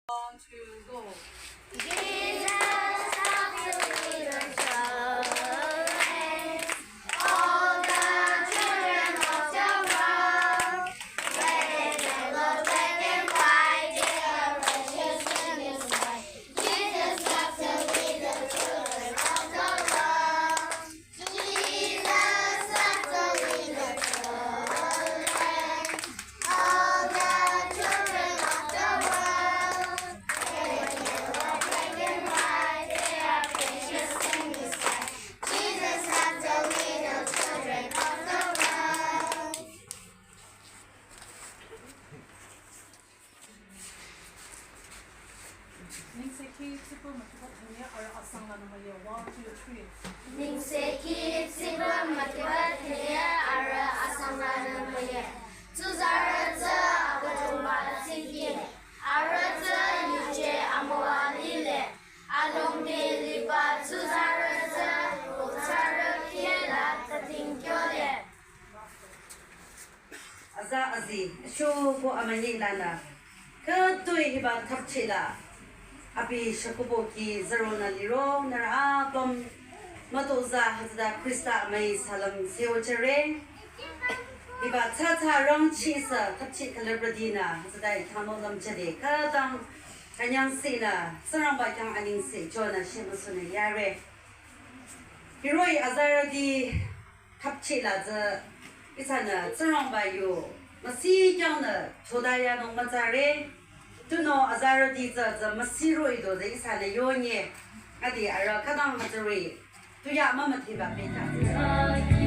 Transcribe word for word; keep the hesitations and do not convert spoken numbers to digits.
One, two, go. Jesus, help the little children, all the children of the world. Let them know black and white, they are precious in His sight. Jesus, help the little children of the world. Jesus, help the little children, all the children of the world. They are black and white, they are precious in His sight. Jesus, help the little children of the world. Nengsekhi tsipü mükiba thüne arüh asang lanü müyü. One, two, three. Nengsekhi tsipü mükiba thüne arüh asang lanü müyü. Tsuzarü tsü Abüdongba tsingdhing. Arüh tsü yuje amüwa lile. Alongdi liba tsuzarü tsü, tsuzarü kheh la khüting kyole. Aza azi, shoko amünyi lanü. Khütoi hiba thapchila. Abi shükubo ki zaro nü liro, nührü apüm mütozah hütsüta Khrista amüi salam seo jüre. Hiba tsatsa rangchi sü thapchi külüpradinü, hütsüta ithano lümchade. Khütang künyangsehnü, Tsingrangba khyang anengse chonü shemüsunü yare. Hiroh-i azarüti thapchila tsü ihsanü Tsingrangba yu müsi kyangnü chodayanung mütsare. Tunüo azarüti tsü tsü müsi roh-i do tsü ihsanü yonye. Adi arüh khütang hütsüri tuya mümüdheba pehta.